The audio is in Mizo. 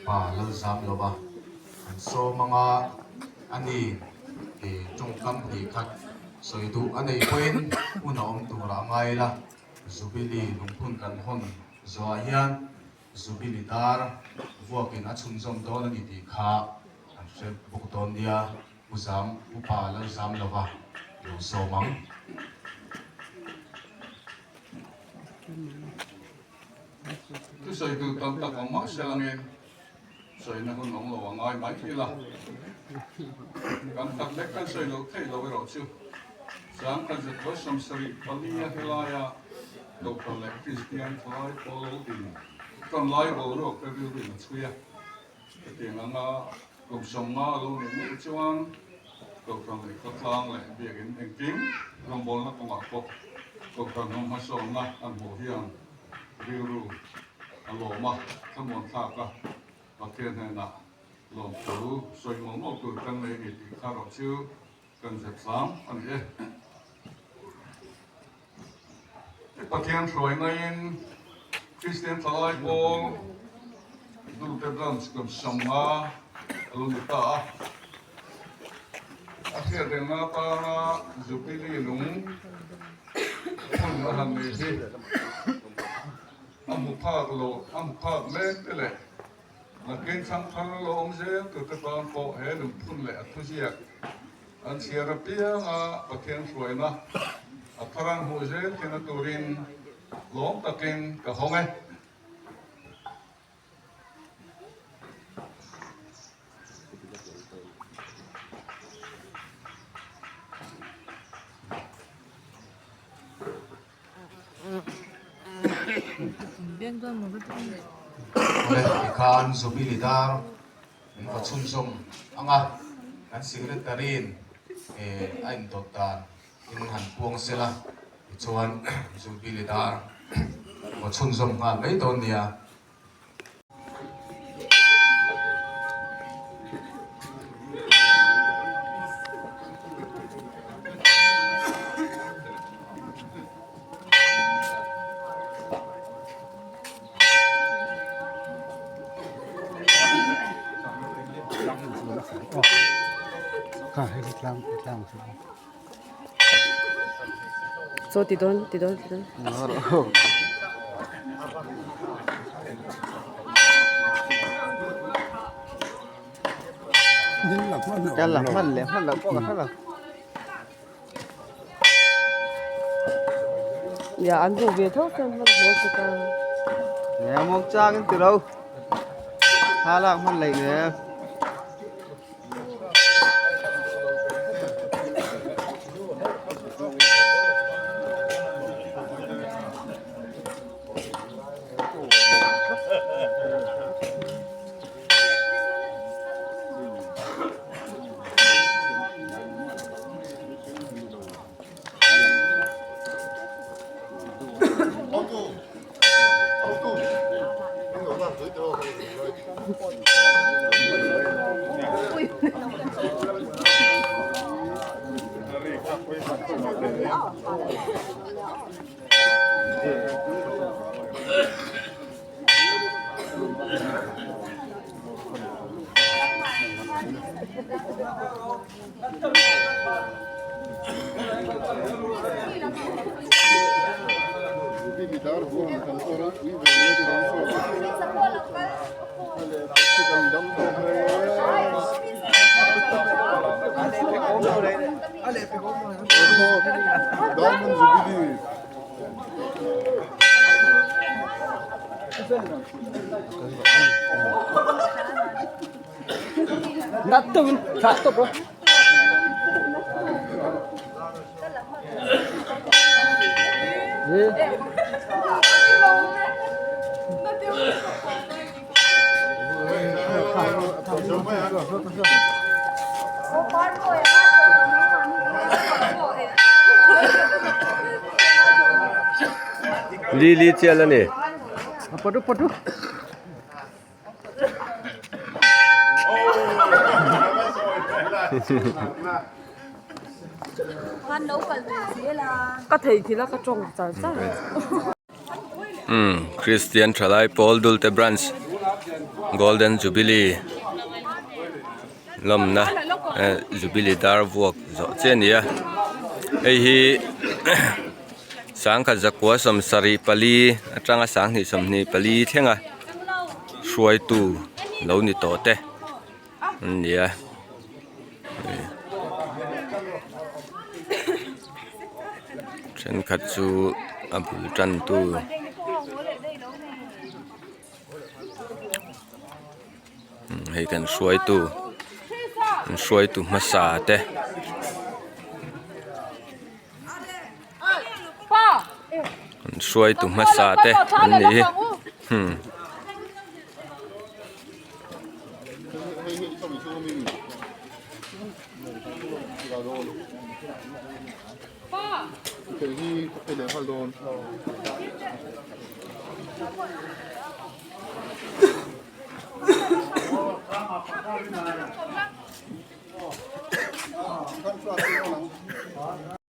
Upa Lalzamlova an sawm anga a ni eh tawngkam hnih khat sawi duh a nei pawhin hun a awm turah a ngai ila Jubilee lungphun kan hawn zawhah hian Jubilee dar vuakin a chhunzawm dawn a ni tih kha an hre bawk dawn nia. Pu Zam, Upa Lalzamlova lo sawm ang. Thusawi tur tam tak awm mah se langin sawina hun awm lo a ngai mai ila. Kan tak lek kan sawi loh theih loh erawh chu Sangkhat Zathuai 74 a helaia Kohhran leh Kristian thalai pawl lo din tan lai boruak te rilruin a chhui a. Hetiang anga kum 50 a lo nih meuh chuan Kohhran leh khawtlang leh biakin engkim rawngbawlna kawngah pawh Kohhran ram hmasawnna an hmuh hian rilru a lawm a, thlamuan thlak a, Pathian hnenah lawmthu sawi mawlh mawlh tur kan nei a ni tih kha erawh chu kan zep hram a ni e. Pathian hruai ngaiin Kristian thalai pawl Dulte Branch kum 50 a lo ni ta a. A hriat rengna atana Jubilee lung hun a han nei hi a hmu phak lo, a hmu phak mek te leh nakin thlang thar lo awm zel turte tan pawh he lungphun leh a thuziak An chhiar apianga Pathian hruaina a thar an hmuh zel thin a turin lawm takin ka hawng e. Awle tikhan Jubilee dar Min va chhunzawm ang a, kan secretary-in a indawt dan in han puang sela tichuan Jubilee dar va chhunzawm nghal mai dawn nia. Chaw ti dawn ti dawn ti dawn. Dạ an duh ve tho chuan hman haw che ta. Nè mong trang in từ đâu? Tha lạc hman lei nè. Lily chial a ni. Ka thei thil a ka tawng char char. Umm Christian thalai pawl Dulte branch. Golden Jubilee lawmna eh Jubilee dar vuak zawh chiah a ni a hei hi sangkhat zakua sawmsarih pali atanga sanghnih sawmhnih pali thlenga hruaitu lo ni tawh te an ni a. Thenkhat chu a bul tan tu hei kan hruaitu an hruaitu hmasa te an hruaitu hmasa te an ni hi hmm.